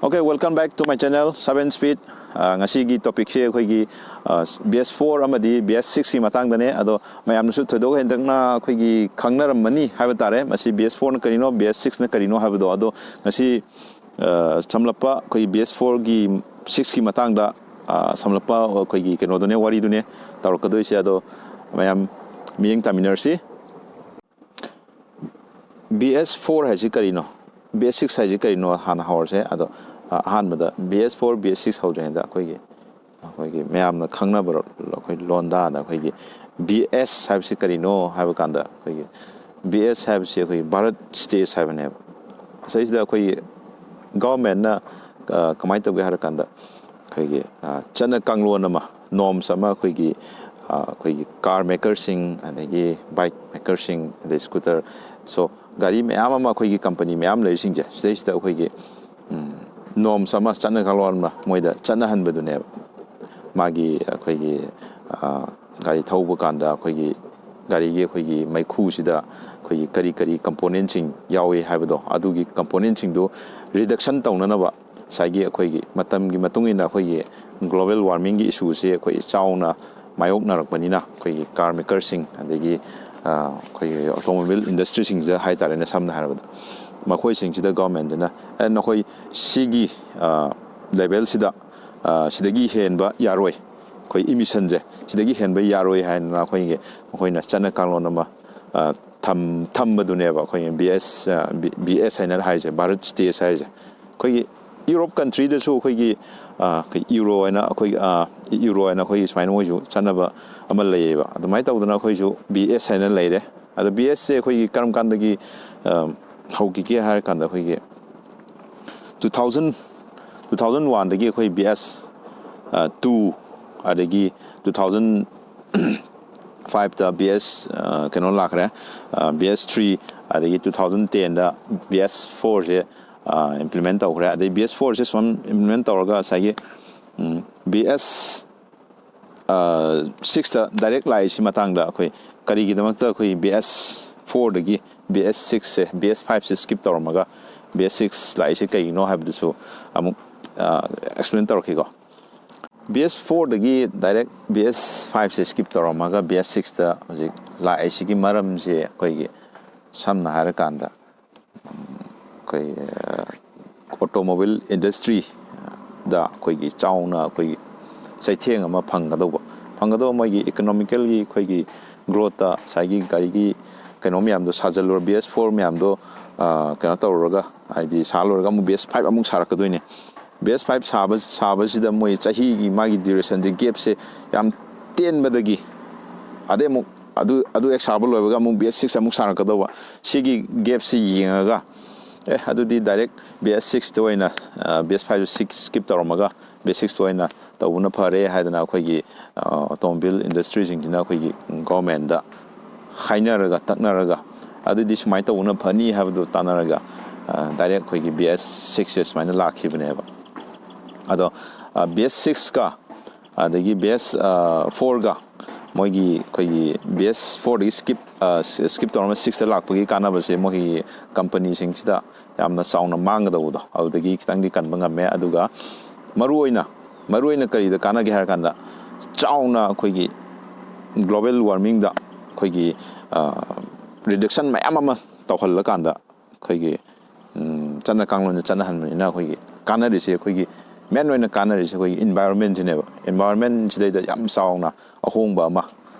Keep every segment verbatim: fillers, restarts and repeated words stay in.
Okay, welcome back to my channel, Seven Speed. ꯑ, ꯉꯁꯤꯒꯤ ꯇꯣꯄꯤꯛꯁꯦ ꯑꯩꯈꯣꯏꯒꯤ, ꯑ, ꯕꯤ ꯑꯦꯁ ꯐꯣꯔ ꯑꯃꯗꯤ ꯕꯤ ꯑꯦꯁ ꯁꯤꯛꯁꯀꯤ ꯃꯇꯥꯡꯗꯅꯦ꯫ ꯑꯗꯣ ꯃꯌꯥꯝꯅꯁꯨ ꯊꯣꯏꯗꯣꯛ ꯍꯦꯟꯗꯣꯛꯅ ꯑꯩꯈꯣꯏꯒꯤ ꯈꯪꯅꯔꯝꯃꯅꯤ ꯍꯥꯏꯕ ꯇꯥꯔꯦ, ꯃꯁꯤ ꯕꯤ ꯑꯦꯁ ꯐꯣꯔꯅ ꯀꯔꯤꯅꯣ, ꯕꯤ ꯑꯦꯁ ꯁꯤꯛꯁꯅ ꯀꯔꯤꯅꯣ ꯍꯥꯏꯕꯗꯣ꯫ ꯑꯗꯣ ꯉꯁꯤ, ꯑ, ꯁꯝꯂꯞꯄ ꯑꯩꯈꯣꯏꯒꯤ ꯕꯤ ꯑꯦꯁ ꯐꯣꯔꯒꯤ, ꯁꯤꯛꯁꯀꯤ ꯃꯇꯥꯡꯗ, ꯑ, ꯁꯝꯂꯞꯄ ꯑꯩꯈꯣꯏꯒꯤ ꯀꯩꯅꯣꯗꯨꯅꯦ, ꯋꯥꯔꯤꯗꯨꯅꯦ ꯇꯧꯔꯛꯀꯗꯣꯏꯁꯦ꯫ ꯑꯗꯣ ꯃꯌꯥꯝ ꯃꯤꯠꯌꯦꯡ ꯇꯥꯃꯤꯟꯅꯔꯁꯤ꯫ ꯕꯤ ꯑꯦꯁ ꯐꯣꯔ ꯍꯥꯏꯁꯤ ꯀꯔꯤꯅꯣ, ꯕꯤ ꯑꯦꯁ ꯁꯤꯛꯁ ꯍꯥꯏꯁꯤ ꯀꯔꯤꯅꯣ ꯍꯥꯟꯅ ꯍꯧꯔꯁꯦ꯫ ꯑꯗꯣ, ꯑ, ꯑꯍꯥꯟꯕꯗ ꯕꯤ ꯑꯦꯁ ꯐꯣꯔ, ꯕꯤ ꯑꯦꯁ ꯁꯤꯛꯁ ꯍꯧꯗ꯭ꯔꯤꯉꯩꯗ ꯑꯩꯈꯣꯏꯒꯤ, ꯑꯩꯈꯣꯏꯒꯤ ꯃꯌꯥꯝꯅ ꯈꯪꯅꯕ ꯂꯣ-, ꯑꯩꯈꯣꯏ ꯂꯣꯟꯗꯥꯗ ꯑꯩꯈꯣꯏꯒꯤ ꯕꯤ ꯑꯦꯁ ꯍꯥꯏꯕꯁꯤ ꯀꯔꯤꯅꯣ ꯍꯥꯏꯕ ꯀꯥꯟꯗ, ꯑꯩꯈꯣꯏꯒꯤ ꯕꯤ ꯑꯦꯁ ꯍꯥꯏꯕꯁꯤ ꯑꯩꯈꯣꯏꯒꯤ ꯚꯥꯔꯠ ꯁ꯭ꯇꯦꯠ ꯍꯥꯏꯕꯅꯦꯕ꯫ ꯁꯤꯗꯩꯁꯤꯗ ꯑꯩꯈꯣꯏꯒꯤ ꯒꯚꯔꯟꯃꯦꯟꯠꯅ, ꯑ, ꯀꯃꯥꯏꯅ ꯇꯧꯒꯦ ꯍꯥꯏꯔ ꯀꯥꯟꯗ, ꯑꯩꯈꯣꯏꯒꯤ, ꯑ, ꯆꯠꯅ ꯀꯥꯡꯂꯣꯟ ꯑꯃ, ꯅꯣꯔꯝꯁ ꯑꯃ ꯑꯩꯈꯣꯏꯒꯤ, ꯑ, ꯑꯩꯈꯣꯏꯒꯤ ꯀꯥꯔ ꯃꯦꯀꯔꯁꯤꯡ, ꯑꯗꯒꯤ ꯕꯥꯏꯛ ꯃꯦꯀꯔꯁꯤꯡ, ꯑꯗꯩ ꯁ꯭ꯀꯨꯇꯔ, ꯁꯣ ꯒꯥꯔꯤ ꯃꯌꯥꯝ ꯑꯃ, ꯑꯩꯈꯣꯏꯒꯤ ꯀꯝꯄꯅꯤ ꯃꯌꯥꯝ ꯂꯩꯔꯤꯁꯤꯡꯁꯦ, ꯁꯤꯗꯩꯁꯤꯗ ꯑꯩꯈꯣꯏꯒꯤ, ꯎꯝ, ꯅꯣꯔꯝꯁ ꯑꯃ, ꯆꯠꯅ ꯀꯥꯡꯂꯣꯟ ꯑꯃ ꯃꯣꯏꯗ ꯆꯠꯅꯍꯟꯕꯗꯨꯅꯦꯕ꯫ ꯃꯥꯒꯤ ꯑꯩꯈꯣꯏꯒꯤ, ꯑ, ꯒꯥꯔꯤ ꯊꯧꯕ ꯀꯥꯟꯗ ꯑꯩꯈꯣꯏꯒꯤ ꯒꯥꯔꯤꯒꯤ ꯑꯩꯈꯣꯏꯒꯤ ꯃꯩꯈꯨꯁꯤꯗ ꯑꯩꯈꯣꯏꯒꯤ ꯀꯔꯤ ꯀꯔꯤ ꯀꯝꯄꯣꯅꯦꯟꯁꯤꯡ ꯌꯥꯎꯏ ꯍꯥꯏꯕꯗꯣ, ꯑꯗꯨꯒꯤ ꯀꯝꯄꯣꯅꯦꯟꯁꯤꯡꯗꯨ ꯔꯤꯗꯛꯁꯟ ꯇꯧꯅꯅꯕ ꯉꯁꯥꯏꯒꯤ ꯑꯩꯈꯣꯏꯒꯤ ꯃꯇꯝꯒꯤ ꯃꯇꯨꯡ ꯏꯟꯅ ꯑꯩꯈꯣꯏꯒꯤ ꯒ꯭ꯂꯣꯕꯦꯜ ꯋꯥꯔꯃꯤꯡꯒꯤ ꯏꯁꯨꯁꯦ ꯑꯩꯈꯣꯏ ꯆꯥꯎꯅ ꯃꯥꯌꯣꯛꯅꯔꯛꯄꯅꯤꯅ, ꯑꯩꯈꯣꯏꯒꯤ ꯀꯥꯔ ꯃꯦꯀꯔꯁꯤꯡ, ꯑꯗꯒꯤ, ꯑ, ꯑꯩꯈꯣꯏꯒꯤ ꯑꯣꯇꯣꯃꯣꯕꯥꯏꯜ ꯏꯟꯗꯁꯇ꯭ꯔꯤꯁꯤꯡꯁꯤꯗ ꯍꯥꯏ ꯇꯥꯔꯦꯅꯦ, ꯁꯝꯅ ꯍꯥꯏꯔꯕꯗ, ꯃꯈꯣꯏꯁꯤꯡꯁꯤꯗ ꯒꯚꯔꯟꯃꯦꯟꯠꯁꯤꯅ, "ꯑꯦ, ꯅꯈꯣꯏ ꯁꯤꯒꯤ, ꯑ, ꯂꯦꯚꯦꯜꯁꯤꯗ, ꯑ, ꯁꯤꯗꯒꯤ ꯍꯦꯟꯕ ꯌꯥꯔꯣꯏ, ꯑꯩꯈꯣꯏ ꯏꯃꯤꯁꯟꯁꯦ ꯁꯤꯗꯒꯤ ꯍꯦꯟꯕ ꯌꯥꯔꯣꯏ" ꯍꯥꯏꯅ ꯑꯩꯈꯣꯏꯒꯤ, ꯃꯈꯣꯏꯅ ꯆꯠꯅ ꯀꯥꯡꯂꯣꯟ ꯑꯃ, ꯑ, ꯊꯝ-, ꯊꯝꯕꯗꯨꯅꯦꯕ ꯑꯩꯈꯣꯏꯒꯤ ꯕꯤ ꯑꯦꯁ, ꯑ, ꯕꯤ-, ꯕꯤ ꯑꯦꯁ ꯍꯥꯏꯅ ꯍꯥꯏꯔꯤꯁꯦ, ꯚꯥꯔꯠ ꯁ꯭ꯇꯦꯠ ꯍꯥꯏꯔꯤꯁꯦ꯫ ꯑꯩꯈꯣꯏꯒꯤ ꯌꯨꯔꯣꯞ ꯀꯟꯇ꯭ꯔꯤꯗꯁꯨ ꯑꯩꯈꯣꯏꯒꯤ, ꯑ, ꯑꯩꯈꯣꯏ ꯌꯨꯔꯣ ꯍꯥꯏꯅ ꯑꯩꯈꯣꯏꯒꯤ, ꯑ, ꯌꯨꯔꯣ ꯍꯥꯏꯅ ꯑꯩꯈꯣꯏꯒꯤ ꯁꯨꯃꯥꯏꯅ ꯃꯣꯏꯁꯨ ꯆꯠꯅꯕ ꯑꯃ ꯂꯩꯌꯦꯕ꯫ ꯑꯗꯨꯃꯥꯏꯅ ꯇꯧꯗꯅ ꯑꯩꯈꯣꯏꯁꯨ ꯕꯤ ꯑꯦꯁ ꯍꯥꯏꯅ ꯂꯩꯔꯦ꯫ ꯑꯗꯣ ꯕꯤ ꯑꯦꯁꯁꯦ ꯑꯩꯈꯣꯏꯒꯤ ꯀꯔꯝ ꯀꯥꯟꯗꯒꯤ, ꯑ, ꯍꯧꯈꯤꯒꯦ ꯍꯥꯏꯔ ꯀꯥꯟꯗ, ꯑꯩꯈꯣꯏꯒꯤ ꯇꯨ ꯊꯥꯎꯖꯟ, ꯇꯨ ꯊꯥꯎꯖꯟ ꯋꯥꯟꯗꯒꯤ ꯑꯩꯈꯣꯏ ꯕꯤ ꯑꯦꯁ, ꯑ, ꯇꯨ, ꯑꯗꯒꯤ ꯇꯨ ꯊꯥꯎꯖꯟ ꯐꯥꯏꯚꯇ ꯕꯤ ꯑꯦꯁ, ꯑ, ꯀꯩꯅꯣ ꯂꯥꯛꯈ꯭ꯔꯦ, ꯑ, ꯕꯤ ꯑꯦꯁ ꯊ꯭ꯔꯤ, ꯑꯗꯒꯤ ꯇꯨ ꯊꯥꯎꯖꯟ ꯇꯦꯟꯗ ꯕꯤ ꯑꯦꯁ ꯐꯣꯔꯁꯦ, ꯑ, ꯏꯝꯄ꯭ꯂꯤꯃꯦꯟ ꯇꯧꯈ꯭ꯔꯦ꯫ ꯑꯗꯩ ꯕꯤ ꯑꯦꯁ ꯐꯣꯔꯁꯦ ꯁꯨꯝ ꯏꯝꯄ꯭ꯂꯤꯃꯦꯟ ꯇꯧꯔꯒ ꯉꯁꯥꯏꯒꯤ, ꯎꯝ, ꯕꯤ ꯑꯦꯁ, ꯑ, ꯁꯤꯛꯁꯇ ꯗꯥꯏꯔꯦꯛ ꯂꯥꯛꯏꯁꯤ ꯃꯇꯥꯡꯗ ꯑꯩꯈꯣꯏ ꯀꯔꯤꯒꯤꯗꯃꯛꯇ ꯑꯩꯈꯣꯏ ꯕꯤ ꯑꯦꯁ ꯐꯣꯔꯗꯒꯤ ꯕꯤ ꯑꯦꯁ ꯁꯤꯛꯁꯁꯦ, ꯕꯤ ꯑꯦꯁ ꯐꯥꯏꯚꯁꯦ ꯁ꯭ꯀꯤꯞ ꯇꯧꯔꯝꯃꯒ ꯕꯤ ꯑꯦꯁ ꯁꯤꯛꯁ ꯂꯥꯛꯏꯁꯦ ꯀꯩꯒꯤꯅꯣ ꯍꯥꯏꯕꯗꯨꯁꯨ ꯑꯃꯨꯛ ꯑꯦꯛꯁꯄ꯭ꯂꯦꯟ ꯇꯧꯔꯛꯈꯤꯀꯣ꯫ ꯕꯤ ꯑꯦꯁ ꯐꯣꯔꯗꯒꯤ ꯗꯥꯏꯔꯦꯛ ꯕꯤ ꯑꯦꯁ ꯐꯥꯏꯚꯁꯦ ꯁ꯭ꯀꯤꯞ ꯇꯧꯔꯝꯃꯒ ꯕꯤ ꯑꯦꯁ ꯁꯤꯛꯁꯇ ꯍꯧꯖꯤꯛ ꯂꯥꯛꯏꯁꯤꯒꯤ ꯃꯔꯝꯁꯦ ꯑꯩꯈꯣꯏꯒꯤ ꯁꯝꯅ ꯍꯥꯏꯔꯀꯥꯟꯗ ꯑꯩꯈꯣꯏ ꯑꯣꯇꯣꯃꯣꯕꯥꯏꯜ ꯏꯟꯗꯁꯇ꯭ꯔꯤꯗ ꯑꯩꯈꯣꯏꯒꯤ ꯆꯥꯎꯅ ꯑꯩꯈꯣꯏꯒꯤ ꯆꯩꯊꯦꯡ ꯑꯃ ꯐꯪꯒꯗꯧꯕ ꯐꯪꯒꯗꯧꯕ ꯃꯣꯏꯒꯤ ꯏꯀꯣꯅꯣꯃꯤꯀꯦꯜꯒꯤ ꯑꯩꯈꯣꯏꯒꯤ ꯒ꯭ꯔꯣꯠꯇ ꯉꯁꯥꯏꯒꯤ ꯒꯥꯔꯤꯒꯤ ꯀꯩꯅꯣ ꯃꯌꯥꯝꯗꯣ ꯁꯥꯖꯜꯂꯨꯔ ꯕꯤ ꯑꯦꯁ ꯐꯣꯔ ꯃꯌꯥꯝꯗꯣ ꯀꯩꯅꯣ ꯇꯧꯔꯨꯔꯒ ꯍꯥꯏꯗꯤ ꯁꯥ ꯂꯣꯏꯔꯒ ꯑꯃꯨꯛ ꯕꯤ ꯑꯦꯁ ꯐꯥꯏꯚ ꯑꯃꯨꯛ ꯁꯥꯔꯛꯀꯗꯣꯏꯅꯦ꯫ ꯕꯤ ꯑꯦꯁ ꯐꯥꯏꯚ ꯁꯥꯕ ꯁꯥꯕꯁꯤꯗ ꯃꯣꯏ ꯆꯍꯤꯒꯤ ꯃꯥꯒꯤ ꯗ꯭ꯌꯨꯔꯦꯁꯟꯁꯦ ꯒꯦꯞꯁꯦ ꯌꯥꯝ ꯇꯦꯟꯕꯗꯒꯤ ꯑꯗꯩ ꯑꯃꯨꯛ ꯑꯗꯨ ꯑꯗꯨ ꯍꯦꯛ ꯁꯥꯕ ꯂꯣꯏꯕꯒ ꯑꯃꯨꯛ ꯕꯤ ꯑꯦꯁ ꯁꯤꯛꯁ ꯑꯃꯨꯛ ꯁꯥꯔꯛꯀꯗꯧꯕ꯫ ꯁꯤꯒꯤ ꯒꯦꯞꯁꯤ ꯌꯦꯡꯉꯒ ꯑꯦ ꯑꯗꯨꯗꯤ ꯗꯥꯏꯔꯦꯛ ꯕꯤ ꯑꯦꯁ ꯁꯤꯛꯁꯇ ꯑꯣꯏꯅ ꯕꯤ ꯑꯦꯁ ꯐꯥꯏꯚ ꯁꯤꯛꯁ ꯁ꯭ꯀꯤꯞ ꯇꯧꯔꯝꯃꯒ ꯕꯤ ꯑꯦꯁ ꯁꯤꯛꯁꯇ ꯑꯣꯏꯅ ꯇꯧꯕꯅ ꯐꯔꯦ ꯍꯥꯏꯗꯅ ꯑꯩꯈꯣꯏꯒꯤ ꯑꯣꯇꯣꯃꯣꯕꯥꯏꯜ ꯏꯟꯗꯁꯇ꯭ꯔꯤꯁꯤꯡꯁꯤꯅ ꯑꯩꯈꯣꯏꯒꯤ ꯒꯣꯔꯃꯦꯟꯗ ꯍꯥꯏꯅꯔꯒ ꯇꯛꯅꯔꯒ ꯑꯗꯨꯗꯤ ꯁꯨꯃꯥꯏꯅ ꯇꯧꯕꯅ ꯐꯅꯤ ꯍꯥꯏꯕꯗꯨ ꯇꯥꯟꯅꯔꯒ ꯗꯥꯏꯔꯦꯛ ꯑꯩꯈꯣꯏꯒꯤ ꯕꯤ ꯑꯦꯁ ꯁꯤꯛꯁꯁꯦ ꯁꯨꯃꯥꯏꯅ ꯂꯥꯛꯈꯤꯕꯅꯦꯕ꯫ ꯑꯗꯣ ꯕꯤ ꯑꯦꯁ ꯁꯤꯛꯁꯀ ꯑꯗꯒꯤ ꯕꯤ ꯑꯦꯁ ꯐꯣꯔꯒ ꯃꯣꯏꯒꯤ ꯑꯩꯈꯣꯏꯒꯤ ꯕꯤ ꯑꯦꯁ ꯐꯣꯔꯗꯒꯤ ꯁ꯭ꯀꯤꯞ ꯁ꯭ꯀꯤꯞ ꯇꯧꯔꯝꯃ ꯁꯤꯛꯁꯇ ꯂꯥꯛꯄꯒꯤ ꯀꯥꯟꯅꯕꯁꯦ ꯃꯣꯏꯒꯤ ꯀꯝꯄꯅꯤꯁꯤꯡꯁꯤꯗ ꯌꯥꯝꯅ ꯆꯥꯎꯅ ꯃꯥꯡꯒꯗꯧꯕꯗꯣ ꯑꯗꯨꯗꯒꯤ ꯈꯤꯇꯪꯗꯤ ꯀꯟꯕ ꯉꯝꯃꯦ꯫ ꯑꯗꯨꯒ ꯃꯔꯨꯑꯣꯏꯅ ꯃꯔꯨꯑꯣꯏꯅ ꯀꯔꯤꯗ ꯀꯥꯟꯅꯒꯦ ꯍꯥꯏꯔ ꯀꯥꯟꯗ ꯆꯥꯎꯅ ꯑꯩꯈꯣꯏꯒꯤ ꯒ꯭ꯂꯣꯕꯦꯜ ꯋꯥꯔꯃꯤꯡꯗ ꯑꯩꯈꯣꯏꯒꯤ ꯔꯤꯗꯛꯁꯟ ꯃꯌꯥꯝ ꯑꯃ ꯇꯧꯍꯜꯂꯀꯥꯟꯗ ꯑꯩꯈꯣꯏꯒꯤ ꯆꯠꯅ ꯀꯥꯡꯂꯣꯟꯁꯦ ꯆꯠꯅꯍꯟꯕꯅꯤꯅ ꯑꯩꯈꯣꯏꯒꯤ ꯀꯥꯟꯅꯔꯤꯁꯦ ꯑꯩꯈꯣꯏꯒꯤ ꯃꯦꯟ ꯑꯣꯏꯅ ꯀꯥꯟꯅꯔꯤꯁꯦ ꯑꯩꯈꯣꯏꯒꯤ ꯏꯟꯚꯥꯏꯔꯣꯟꯃꯦꯟꯁꯤꯅꯦꯕ꯫ ꯏꯟꯚꯥꯏꯔꯣꯟꯃꯦꯟꯁꯤꯗꯩꯗ ꯌꯥꯝ ꯆꯥꯎꯅ ꯑꯍꯣꯡꯕ ꯑꯃ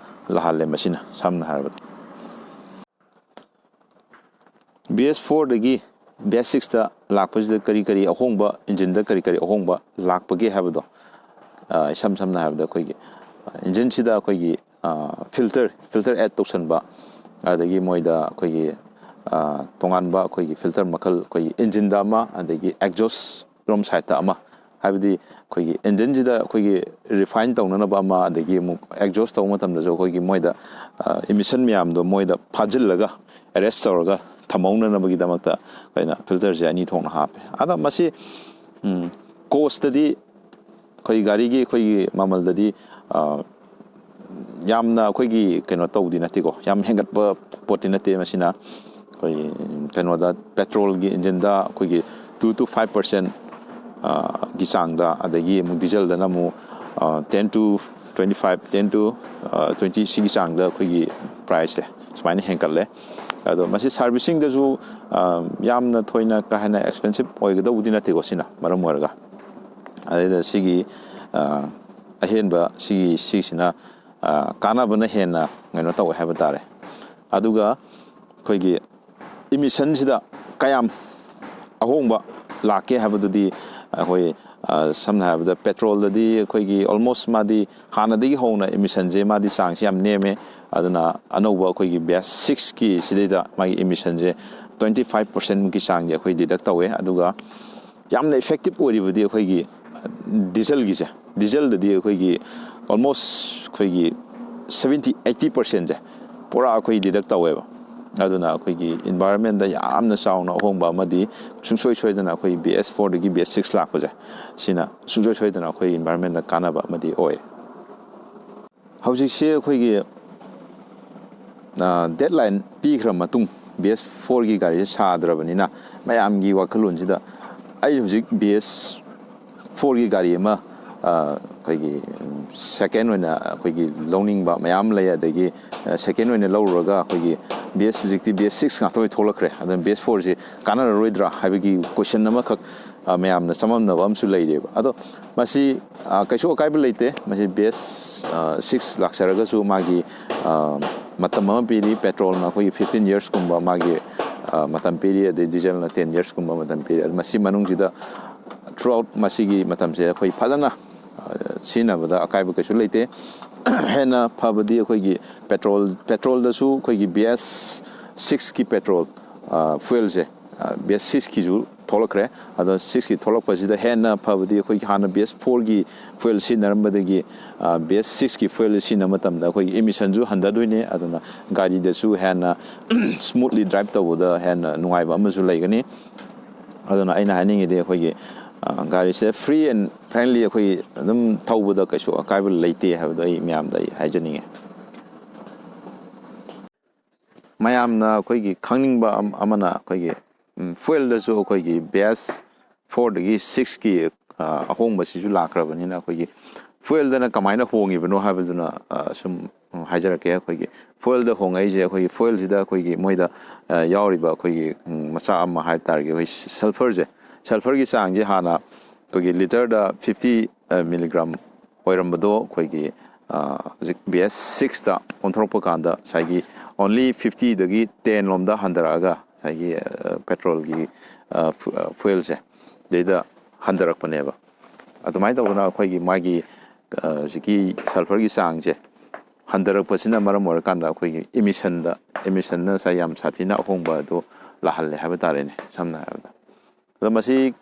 ꯂꯥꯛꯍꯜꯂꯦ ꯃꯁꯤꯅ ꯁꯝꯅ ꯍꯥꯏꯔꯕꯗ꯫ ꯕꯤ ꯑꯦꯁ ꯐꯣꯔꯗꯒꯤ ꯕꯤ ꯑꯦꯁ ꯁꯤꯛꯁꯇ ꯂꯥꯛꯄꯁꯤꯗ ꯀꯔꯤ ꯀꯔꯤ ꯑꯍꯣꯡꯕ ꯏꯟꯖꯤꯟꯗ ꯀꯔꯤ ꯀꯔꯤ ꯑꯍꯣꯡꯕ ꯂꯥꯛꯄꯒꯦ ꯍꯥꯏꯕꯗꯣ ꯏꯁꯝ ꯁꯝꯅ ꯍꯥꯏꯔꯕꯗ ꯑꯩꯈꯣꯏꯒꯤ ꯏꯟꯖꯤꯟꯁꯤꯗ ꯑꯩꯈꯣꯏꯒꯤ ꯐꯤꯜꯇꯔ ꯐꯤꯜꯇꯔ ꯑꯦꯠ ꯇꯧꯁꯟꯕ ꯑꯗꯒꯤ ꯃꯣꯏꯗ ꯑꯩꯈꯣꯏꯒꯤ ꯇꯣꯉꯥꯟꯕ ꯑꯩꯈꯣꯏꯒꯤ ꯐꯤꯜꯇꯔ ꯃꯈꯜ ꯑꯩꯈꯣꯏꯒꯤ ꯏꯟꯖꯤꯟꯗ ꯑꯃ ꯑꯗꯒꯤ ꯑꯦꯛꯖꯣꯁ ꯔꯣꯝ ꯁꯥꯏꯠꯇ ꯑꯃ ꯍꯥꯏꯕꯗꯤ ꯑꯩꯈꯣꯏꯒꯤ ꯏꯟꯖꯤꯟꯁꯤꯗ ꯑꯩꯈꯣꯏꯒꯤ ꯔꯤꯐꯥꯏꯟ ꯇꯧꯅꯅꯕ ꯑꯃ ꯑꯗꯒꯤ ꯑꯃꯨꯛ ꯑꯦꯛꯖꯣꯁ ꯇꯧꯕ ꯃꯇꯝꯗꯁꯨ ꯑꯩꯈꯣꯏꯒꯤ ꯃꯣꯏꯗ ꯏꯃꯤꯁꯟ ꯃꯌꯥꯝꯗꯣ ꯃꯣꯏꯗ ꯐꯥꯖꯤꯜꯂꯒ ꯑꯦꯔꯦꯁ ꯇꯧꯔꯒ ꯊꯝꯍꯧꯅꯅꯕꯒꯤꯗꯃꯛꯇ ꯑꯩꯈꯣꯏꯅ ꯐꯤꯜꯇꯔꯁꯦ ꯑꯅꯤ ꯊꯣꯛꯅ ꯍꯥꯞꯄꯦ꯫ ꯑꯗꯣ ꯃꯁꯤ ꯀꯣꯁꯇꯗꯤ ꯑꯩꯈꯣꯏ ꯒꯥꯔꯤꯒꯤ ꯑꯩꯈꯣꯏꯒꯤ ꯃꯃꯜꯗꯗꯤ ꯌꯥꯝꯅ ꯑꯩꯈꯣꯏꯒꯤ ꯀꯩꯅꯣ ꯇꯧꯕꯗꯤ ꯅꯠꯇꯦꯀꯣ, ꯌꯥꯝ ꯍꯦꯟꯒꯠꯄ ꯄꯣꯠꯇꯤ ꯅꯠꯇꯦ꯫ ꯃꯁꯤꯅ ꯑꯩꯈꯣꯏꯒꯤ ꯀꯩꯅꯣꯗ, ꯄꯦꯇ꯭ꯔꯣꯜꯒꯤ ꯏꯟꯖꯤꯟꯗ ꯑꯩꯈꯣꯏꯒꯤ two to five percent ꯒꯤ ꯆꯥꯡꯗ, ꯑꯗꯒꯤ ꯑꯃꯨꯛ ꯗꯤꯖꯜꯗꯅ ꯑꯃꯨꯛ ten to twenty five, ten to twenty, ꯁꯤꯒꯤ ꯆꯥꯡꯗ ꯑꯩꯈꯣꯏꯒꯤ ꯄ꯭ꯔꯥꯏꯁꯁꯦ ꯁꯨꯃꯥꯏꯅ ꯍꯦꯟꯒꯠꯂꯦ꯫ ꯑꯗꯣ ꯃꯁꯤ ꯁꯥꯔꯚꯤꯁꯤꯡꯗꯁꯨ ꯌꯥꯝꯅ ꯊꯣꯏꯅ ꯀꯥ ꯍꯦꯟꯅ ꯑꯦꯛꯁꯄꯦꯟꯁꯤꯞ ꯑꯣꯏꯒꯗꯧꯕꯗꯤ ꯅꯠꯇꯦꯀꯣ, ꯁꯤꯅ ꯃꯔꯝ ꯑꯣꯏꯔꯒ꯫ ꯑꯗꯩꯗ ꯁꯤꯒꯤ ꯑꯍꯦꯟꯕ ꯁꯤꯒꯤ ꯁꯤꯁꯤꯅ ꯀꯥꯟꯅꯕꯅ ꯍꯦꯟꯅ ꯀꯩꯅꯣ ꯇꯧꯋꯦ ꯍꯥꯏꯕ ꯇꯥꯔꯦ꯫ ꯑꯗꯨꯒ ꯑꯩꯈꯣꯏꯒꯤ ꯏꯃꯤꯁꯟꯁꯤꯗ ꯀꯌꯥꯝ ꯑꯍꯣꯡꯕ ꯂꯥꯛꯀꯦ ꯍꯥꯏꯕꯗꯨꯗꯤ, ꯑꯩꯈꯣꯏ ꯁꯝꯅ ꯍꯥꯏꯔꯕꯗ ꯄꯦꯇ꯭ꯔꯣꯜꯗꯗꯤ ꯑꯩꯈꯣꯏꯒꯤ almost ꯃꯥꯗꯤ ꯍꯥꯟꯅꯗꯒꯤ ꯍꯧꯅ ꯏꯃꯤꯁꯟꯁꯦ ꯃꯥꯗꯤ ꯆꯥꯡꯁꯤ ꯌꯥꯝ ꯅꯦꯝꯃꯦ꯫ ꯑꯗꯨꯅ ꯑꯅꯧꯕ ꯑꯩꯈꯣꯏꯒꯤ ꯕꯦꯁ ꯁꯤꯛꯁꯀꯤ ꯁꯤꯗꯩꯗ ꯃꯥꯒꯤ ꯏꯃꯤꯁꯟꯁꯦ twenty five percent ꯃꯨꯛꯀꯤ ꯆꯥꯡꯁꯦ ꯑꯩꯈꯣꯏ ꯗꯤꯗꯛ ꯇꯧꯋꯦ꯫ ꯑꯗꯨꯒ ꯌꯥꯝꯅ ꯏꯐꯦꯛꯇꯤꯞ ꯑꯣꯏꯔꯤꯕꯗꯤ ꯑꯩꯈꯣꯏꯒꯤ ꯗꯤꯖꯜꯒꯤꯁꯦ, ꯗꯤꯖꯜꯗꯗꯤ ꯑꯩꯈꯣꯏꯒꯤ almost ꯑꯩꯈꯣꯏꯒꯤ seventy eighty percentꯁꯦ ꯄꯨꯔꯥ ꯑꯩꯈꯣꯏ ꯗꯤꯗꯛ ꯇꯧꯋꯦꯕ꯫ ꯑꯗꯨꯅ ꯑꯩꯈꯣꯏꯒꯤ ꯏꯟꯚꯥꯏꯔꯣꯟꯃꯦꯟꯗ ꯌꯥꯝꯅ ꯆꯥꯎꯅ ꯑꯍꯣꯡꯕ ꯑꯃꯗꯤ ꯁꯨꯡꯁꯣꯏ ꯁꯣꯏꯗꯅ ꯑꯩꯈꯣꯏ ꯕꯤ ꯑꯦꯁ ꯐꯣꯔꯗꯒꯤ ꯕꯤ ꯑꯦꯁ ꯁꯤꯛꯁ ꯂꯥꯛꯄꯁꯦ, ꯁꯤꯅ ꯁꯨꯡꯁꯣꯏ ꯁꯣꯏꯗꯅ ꯑꯩꯈꯣꯏ ꯏꯟꯚꯥꯏꯔꯣꯟꯃꯦꯟꯗ ꯀꯥꯟꯅꯕ ꯑꯃꯗꯤ ꯑꯣꯏꯔꯦ꯫ ꯍꯧꯖꯤꯛꯁꯦ ꯑꯩꯈꯣꯏꯒꯤ ꯗꯦꯠꯂꯥꯏꯟ ꯄꯤꯈ꯭ꯔ ꯃꯇꯨꯡ, ꯕꯤ ꯑꯦꯁ ꯐꯣꯔꯒꯤ ꯒꯥꯔꯤꯁꯦ ꯁꯥꯗ꯭ꯔꯕꯅꯤꯅ, ꯃꯌꯥꯝꯒꯤ ꯋꯥꯈꯜꯂꯣꯟꯁꯤꯗ ꯑꯩ ꯍꯧꯖꯤꯛ ꯕꯤ ꯑꯦꯁ ꯐꯣꯔꯒꯤ ꯒꯥꯔꯤ ꯑꯃ ꯑꯩꯈꯣꯏꯒꯤ ꯁꯦꯀꯦꯟ ꯑꯣꯏꯅ ꯑꯩꯈꯣꯏꯒꯤ ꯂꯧꯅꯤꯡꯕ ꯃꯌꯥꯝ ꯂꯩ꯫ ꯑꯗꯒꯤ ꯁꯦꯀꯦꯟ ꯑꯣꯏꯅ ꯂꯧꯔꯨꯔꯒ ꯑꯩꯈꯣꯏꯒꯤ ꯕꯤ ꯑꯦꯁ, ꯍꯧꯖꯤꯛꯇꯤ ꯕꯤ ꯑꯦꯁ ꯁꯤꯛꯁ ꯉꯥꯛꯇ ꯑꯣꯏꯅ ꯊꯣꯛꯂꯛꯈ꯭ꯔꯦ, ꯑꯗꯨꯅ ꯕꯤ ꯑꯦꯁ ꯐꯣꯔꯁꯤ ꯀꯥꯟꯅꯔꯔꯣꯏꯗ꯭ꯔꯥ ꯍꯥꯏꯕꯒꯤ ꯀꯣꯏꯁꯟ ꯑꯃꯈꯛ ꯃꯌꯥꯝꯅ ꯆꯃꯝꯅꯕ ꯑꯃꯁꯨ ꯂꯩꯔꯦꯕ꯫ ꯑꯗꯣ ꯃꯁꯤ ꯀꯩꯁꯨ ꯑꯀꯥꯏꯕ ꯂꯩꯇꯦ꯫ ꯃꯁꯤ ꯕꯤ ꯑꯦꯁ ꯁꯤꯛꯁ ꯂꯥꯛꯆꯔꯒꯁꯨ ꯃꯥꯒꯤ ꯃꯇꯝ ꯑꯃ ꯄꯤꯔꯤ꯫ ꯄꯦꯇ꯭ꯔꯣꯜꯅ ꯑꯩꯈꯣꯏꯒꯤ fifteen yearsꯀꯨꯝꯕ ꯃꯥꯒꯤ ꯃꯇꯝ ꯄꯤꯔꯤ, ꯑꯗꯩ ꯗꯤꯖꯜꯅ ten yearsꯀꯨꯝꯕ ꯃꯇꯝ ꯄꯤꯔꯤ꯫ ꯑꯗꯨ ꯃꯁꯤ ꯃꯅꯨꯡꯁꯤꯗ throughout ꯃꯁꯤꯒꯤ ꯃꯇꯝꯁꯦ ꯑꯩꯈꯣꯏ ꯐꯖꯅ ꯁꯤꯖꯤꯟꯅꯕꯗ ꯑꯀꯥꯏꯕ ꯀꯩꯁꯨ ꯂꯩꯇꯦ꯫ ꯍꯦꯟꯅ ꯐꯕꯗꯤ ꯑꯩꯈꯣꯏꯒꯤ ꯄꯦꯇ꯭ꯔꯣꯜ, ꯄꯦꯇ꯭ꯔꯣꯜꯗꯁꯨ ꯑꯩꯈꯣꯏꯒꯤ ꯕꯤ ꯑꯦꯁ ꯁꯤꯛꯁꯀꯤ ꯄꯦꯇ꯭ꯔꯣꯜ ꯐ꯭ꯌꯨꯋꯦꯜꯁꯦ, ꯕꯤ ꯑꯦꯁ ꯁꯤꯛꯁꯀꯤꯁꯨ ꯊꯣꯛꯂꯛꯈ꯭ꯔꯦ꯫ ꯑꯗꯣ ꯁꯤꯛꯁꯀꯤ ꯊꯣꯛꯂꯛꯄꯁꯤꯗ ꯍꯦꯟꯅ ꯐꯕꯗꯤ ꯑꯩꯈꯣꯏꯒꯤ ꯍꯥꯟꯅ ꯕꯤ ꯑꯦꯁ ꯐꯣꯔꯒꯤ ꯐ꯭ꯌꯨꯋꯦꯜ ꯁꯤꯖꯤꯟꯅꯔꯝꯕꯗꯒꯤ ꯕꯤ ꯑꯦꯁ ꯁꯤꯛꯁꯀꯤ ꯐ꯭ꯌꯨꯋꯦꯜ ꯁꯤꯖꯤꯟꯅꯕ ꯃꯇꯝꯗ ꯑꯩꯈꯣꯏꯒꯤ ꯏꯃꯤꯁꯟꯁꯨ ꯍꯟꯊꯗꯣꯏꯅꯤ꯫ ꯑꯗꯨꯅ ꯒꯥꯔꯤꯗꯁꯨ ꯍꯦꯟꯅ ꯁ꯭ꯃꯨꯠꯂꯤ ꯗ꯭ꯔꯥꯏꯚ ꯇꯧꯕꯗ ꯍꯦꯟꯅ ꯅꯨꯡꯉꯥꯏꯕ ꯑꯃꯁꯨ ꯂꯩꯒꯅꯤ꯫ ꯑꯗꯨꯅ ꯑꯩꯅ ꯍꯥꯏꯅꯤꯡꯉꯤꯗꯤ ꯑꯩꯈꯣꯏꯒꯤ ꯒꯥꯔꯤꯁꯦ free and friendly ꯑꯩꯈꯣꯏꯒꯤ ꯑꯗꯨꯝ ꯊꯧꯕꯗ ꯀꯩꯁꯨ ꯑꯀꯥꯏꯕ ꯂꯩꯇꯦ ꯍꯥꯏꯕꯗꯣ ꯑꯩ ꯃꯌꯥꯝꯗ ꯑꯩ ꯍꯥꯏꯖꯅꯤꯡꯉꯤ꯫ ꯃꯌꯥꯝꯅ ꯑꯩꯈꯣꯏꯒꯤ ꯈꯪꯅꯤꯡꯕ ꯑꯃꯅ ꯑꯩꯈꯣꯏꯒꯤ ꯐ꯭ꯌꯨꯋꯦꯜꯗꯁꯨ ꯑꯩꯈꯣꯏꯒꯤ ꯕꯤ ꯑꯦꯁ ꯐꯣꯔꯗꯒꯤ ꯁꯤꯛꯁꯀꯤ ꯑꯍꯣꯡꯕꯁꯤꯁꯨ ꯂꯥꯛꯈ꯭ꯔꯕꯅꯤꯅ ꯑꯩꯈꯣꯏꯒꯤ ꯐ꯭ꯌꯨꯋꯦꯜꯗꯅ ꯀꯃꯥꯏꯅ ꯍꯣꯡꯉꯤꯕꯅꯣ ꯍꯥꯏꯕꯗꯨꯅ ꯁꯨꯝ ꯍꯥꯏꯖꯔꯛꯀꯦ꯫ ꯑꯩꯈꯣꯏꯒꯤ ꯐ꯭ꯌꯨꯋꯦꯜꯗ ꯍꯣꯡꯉꯛꯏꯁꯦ ꯑꯩꯈꯣꯏꯒꯤ ꯐ꯭ꯌꯨꯋꯦꯜꯁꯤꯗ ꯑꯩꯈꯣꯏꯒꯤ ꯃꯣꯏꯗ ꯌꯥꯎꯔꯤꯕ ꯑꯩꯈꯣꯏꯒꯤ ꯃꯆꯥꯛ ꯑꯃ ꯍꯥꯏꯕ ꯇꯥꯔꯒꯗꯤ ꯑꯩꯈꯣꯏ ꯁꯜꯐꯔꯁꯦ, ꯁꯜꯐꯔꯒꯤ ꯆꯥꯡꯁꯦ ꯍꯥꯟꯅ ꯑꯩꯈꯣꯏꯒꯤ ꯂꯤꯇꯔꯗ ꯐꯤꯐꯇꯤ ꯃꯤꯂꯤꯒ꯭ꯔꯥꯝ ꯑꯣꯏꯔꯝꯕꯗꯣ ꯑꯩꯈꯣꯏꯒꯤ ꯍꯧꯖꯤꯛ ꯕꯤ ꯑꯦꯁ ꯁꯤꯛꯁꯇ ꯑꯣꯟꯊꯣꯔꯛꯄ ꯀꯥꯟꯗ ꯉꯁꯥꯏꯒꯤ only ꯐꯤꯐꯇꯤꯗꯒꯤ ꯇꯦꯟ ꯂꯣꯝꯗ ꯍꯟꯊꯔꯛꯑꯒ ꯉꯁꯥꯏꯒꯤ ꯄꯦꯇ꯭ꯔꯣꯜꯒꯤ ꯐ꯭ꯌꯨꯋꯦꯜꯁꯦ ꯁꯤꯗꯩꯗ ꯍꯟꯊꯔꯛꯄꯅꯦꯕ꯫ ꯑꯗꯨꯃꯥꯏꯅ ꯇꯧꯗꯅ ꯑꯩꯈꯣꯏꯒꯤ ꯃꯥꯒꯤ ꯍꯧꯖꯤꯛꯀꯤ ꯁꯜꯐꯔꯒꯤ ꯆꯥꯡꯁꯦ ꯍꯟꯊꯔꯛꯄꯁꯤꯅ ꯃꯔꯝ ꯑꯣꯏꯔꯀꯥꯟꯗ ꯑꯩꯈꯣꯏꯒꯤ ꯏꯃꯤꯁꯟꯗ, ꯏꯃꯤꯁꯟꯅ ꯉꯁꯥꯏ ꯌꯥꯝ ꯁꯥꯊꯤꯅ ꯑꯍꯣꯡꯕ ꯑꯗꯨ ꯂꯥꯛꯍꯜꯂꯦ ꯍꯥꯏꯕ ꯇꯥꯔꯦꯅꯦ, ꯁꯝꯅ ꯍꯥꯏꯔꯕꯗ꯫ ꯑꯗꯣ ꯃꯁꯤ,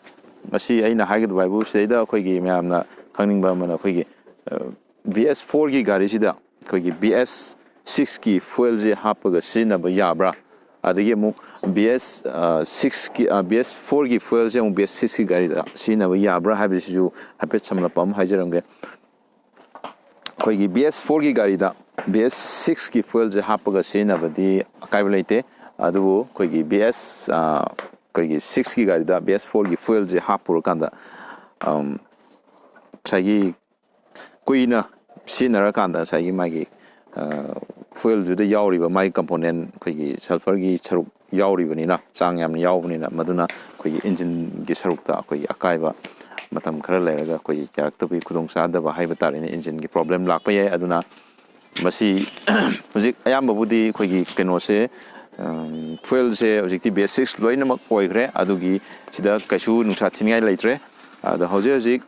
ꯃꯁꯤ ꯑꯩꯅ ꯍꯥꯏꯒꯗꯕ ꯍꯥꯏꯕꯨ ꯁꯤꯗꯩꯗ ꯑꯩꯈꯣꯏꯒꯤ ꯃꯌꯥꯝꯅ ꯈꯪꯅꯤꯡꯕ ꯑꯃꯅ ꯑꯩꯈꯣꯏꯒꯤ ꯕꯤ ꯑꯦꯁ ꯐꯣꯔꯒꯤ ꯒꯥꯔꯤꯁꯤꯗ ꯑꯩꯈꯣꯏꯒꯤ ꯕꯤ ꯑꯦꯁ ꯁꯤꯛꯁꯀꯤ ꯐ꯭ꯌꯨꯋꯦꯜꯁꯦ ꯍꯥꯞꯄꯒ ꯁꯤꯖꯤꯟꯅꯕ ꯌꯥꯕ꯭ꯔꯥ? ꯑꯗꯒꯤ ꯑꯃꯨꯛ ꯕꯤ ꯑꯦꯁ ꯁꯤꯛꯁꯀꯤ, ꯕꯤ ꯑꯦꯁ ꯐꯣꯔꯒꯤ ꯐ꯭ꯌꯨꯋꯦꯜꯁꯦ ꯑꯃꯨꯛ ꯕꯤ ꯑꯦꯁ ꯁꯤꯛꯁꯀꯤ ꯒꯥꯔꯤꯗ ꯁꯤꯖꯤꯟꯅꯕ ꯌꯥꯕ꯭ꯔꯥ ꯍꯥꯏꯕꯁꯤꯁꯨ ꯍꯥꯏꯐꯦꯠ ꯁꯝꯂꯞꯄ ꯑꯃ ꯍꯥꯏꯖꯔꯝꯒꯦ꯫ ꯑꯩꯈꯣꯏꯒꯤ ꯕꯤ ꯑꯦꯁ ꯐꯣꯔꯒꯤ ꯒꯥꯔꯤꯗ ꯕꯤ ꯑꯦꯁ ꯁꯤꯛꯁꯀꯤ ꯐ꯭ꯌꯨꯋꯦꯜꯁꯦ ꯍꯥꯞꯄꯒ ꯁꯤꯖꯤꯟꯅꯕꯗꯤ ꯑꯀꯥꯏꯕ ꯂꯩꯇꯦ꯫ ꯑꯗꯨꯕꯨ ꯑꯩꯈꯣꯏꯒꯤ ꯕꯤ ꯑꯦꯁ, ꯑꯩꯈꯣꯏꯒꯤ ꯁꯤꯛꯁꯀꯤ ꯒꯥꯔꯤꯗ ꯕꯤ ꯑꯦꯁ ꯐꯣꯔꯒꯤ ꯐ꯭ꯌꯨꯋꯦꯜꯁꯦ ꯍꯥꯞꯄꯨꯔꯀꯥꯟꯗ ꯉꯁꯥꯏꯒꯤ ꯀꯨꯏꯅ ꯁꯤꯖꯤꯟꯅꯔꯀꯥꯟꯗ ꯉꯁꯥꯏꯒꯤ ꯃꯥꯒꯤ ꯐ꯭ꯌꯨꯋꯦꯜꯗꯨꯗ ꯌꯥꯎꯔꯤꯕ ꯃꯥꯒꯤ ꯀꯝꯄꯣꯅꯦꯟ ꯑꯩꯈꯣꯏꯒꯤ ꯁꯜꯐꯔꯒꯤ ꯁꯔꯨꯛ ꯌꯥꯎꯔꯤꯕꯅꯤꯅ, ꯆꯥꯡ ꯌꯥꯝꯅ ꯌꯥꯎꯕꯅꯤꯅ, ꯃꯗꯨꯅ ꯑꯩꯈꯣꯏꯒꯤ ꯏꯟꯖꯤꯟꯒꯤ ꯁꯔꯨꯛꯇ ꯑꯩꯈꯣꯏꯒꯤ ꯑꯀꯥꯏꯕ ꯃꯇꯝ ꯈꯔ ꯂꯩꯔꯒ ꯑꯩꯈꯣꯏꯒꯤ ꯌꯥꯔꯛꯇꯕꯒꯤ ꯈꯨꯗꯣꯡꯆꯥꯗꯕ ꯍꯥꯏꯕ ꯇꯥꯔꯦꯅꯦ, ꯏꯟꯖꯤꯟꯒꯤ ꯄ꯭ꯔꯣꯕ꯭ꯂꯦꯝ ꯂꯥꯛꯄ ꯌꯥꯏ꯫ ꯑꯗꯨꯅ ꯃꯁꯤ ꯍꯧꯖꯤꯛ ꯑꯌꯥꯝꯕꯕꯨꯗꯤ ꯑꯩꯈꯣꯏꯒꯤ ꯀꯩꯅꯣꯁꯦ, ꯐ꯭ꯌꯨꯋꯦꯜꯁꯦ ꯍꯧꯖꯤꯛꯇꯤ ꯕꯤ ꯑꯦꯁ ꯁꯤꯛꯁ ꯂꯣꯏꯅꯃꯛ ꯑꯣꯏꯈ꯭ꯔꯦ꯫ ꯑꯗꯨꯒꯤ ꯁꯤꯗ ꯀꯩꯁꯨ ꯅꯨꯡꯁꯥ ꯊꯤꯅꯤꯡꯉꯥꯏ ꯂꯩꯇ꯭ꯔꯦ꯫ ꯑꯗꯣ ꯍꯧꯖꯤꯛ ꯍꯧꯖꯤꯛ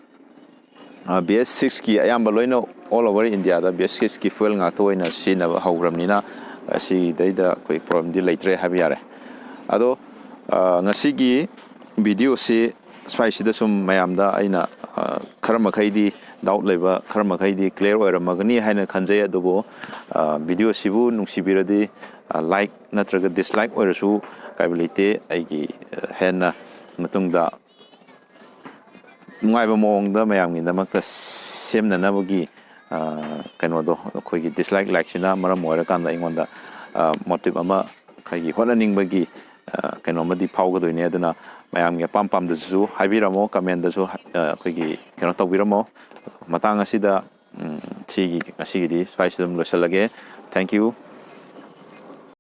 ꯕꯤ ꯑꯦꯁ ꯁꯤꯛꯁꯀꯤ ꯑꯌꯥꯝꯕ ꯂꯣꯏꯅ all over Indiaꯗ ꯕꯤ ꯑꯦꯁ ꯁꯤꯛꯁꯀꯤ ꯐ꯭ꯌꯨꯋꯦꯜ ꯉꯥꯛꯇ ꯑꯣꯏꯅ ꯁꯤꯖꯤꯟꯅꯕ ꯍꯧꯈ꯭ꯔꯕꯅꯤꯅ ꯁꯤꯗꯩꯗ ꯑꯩꯈꯣꯏ ꯄ꯭ꯔꯣꯕ꯭ꯂꯦꯝꯗꯤ ꯂꯩꯇ꯭ꯔꯦ ꯍꯥꯏꯕ ꯌꯥꯔꯦ꯫ ꯑꯗꯣ ꯉꯁꯤꯒꯤ ꯚꯤꯗꯤꯑꯣꯁꯤ ꯁ꯭ꯋꯥꯏꯁꯤꯗ ꯁꯨꯝ ꯃꯌꯥꯝꯗ ꯑꯩꯅ ꯈꯔ ꯃꯈꯩꯗꯤ ꯗꯥꯎꯠ ꯂꯩꯕ ꯈꯔ ꯃꯈꯩꯗꯤ ꯀ꯭ꯂꯤꯌꯥꯔ ꯑꯣꯏꯔꯝꯃꯒꯅꯤ ꯍꯥꯏꯅ ꯈꯟꯖꯩ꯫ ꯑꯗꯨꯕꯨ ꯚꯤꯗꯤꯑꯣꯁꯤꯕꯨ ꯅꯨꯡꯁꯤꯕꯤꯔꯗꯤ ꯂꯥꯏꯛ ꯅꯠꯇ꯭ꯔꯒ ꯗꯤꯁꯂꯥꯏꯛ ꯑꯣꯏꯔꯁꯨ ꯀꯥꯏꯕ ꯂꯩꯇꯦ꯫ ꯑꯩꯒꯤ ꯍꯦꯟꯅ ꯃꯇꯨꯡꯗ ꯅꯨꯡꯉꯥꯏꯕ ꯃꯑꯣꯡꯗ ꯃꯌꯥꯝꯒꯤꯗꯃꯛꯇ ꯁꯦꯝꯅꯅꯕꯒꯤ ꯀꯩꯅꯣꯗꯣ ꯑꯩꯈꯣꯏꯒꯤ ꯗꯤꯁꯂꯥꯏꯛ ꯂꯥꯏꯛꯁꯤꯅ ꯃꯔꯝ ꯑꯣꯏꯔꯀꯥꯟꯗ ꯑꯩꯉꯣꯟꯗ ꯃꯣꯇꯤꯞ ꯑꯃ, ꯑꯩꯈꯣꯏꯒꯤ ꯍꯣꯠꯅꯅꯤꯡꯕꯒꯤ ꯀꯩꯅꯣꯝꯃꯗꯤ ꯐꯥꯎꯒꯗꯣꯏꯅꯦ꯫ ꯑꯗꯨꯅ ꯃꯌꯥꯝꯒꯤ ꯑꯄꯥꯝ ꯄꯥꯝꯗꯁꯨ ꯍꯥꯏꯕꯤꯔꯝꯃꯣ, ꯀꯃꯦꯟꯗꯁꯨ ꯑꯩꯈꯣꯏꯒꯤ ꯀꯩꯅꯣ ꯇꯧꯕꯤꯔꯝꯃꯣ꯫ ꯃꯇꯥꯡ ꯑꯁꯤꯗ ꯁꯤꯒꯤ ꯉꯁꯤꯒꯤꯗꯤ ꯁ꯭ꯋꯥꯏꯁꯤꯗ ꯑꯗꯨꯝ ꯂꯣꯏꯁꯤꯜꯂꯒꯦ꯫ Thank you꯫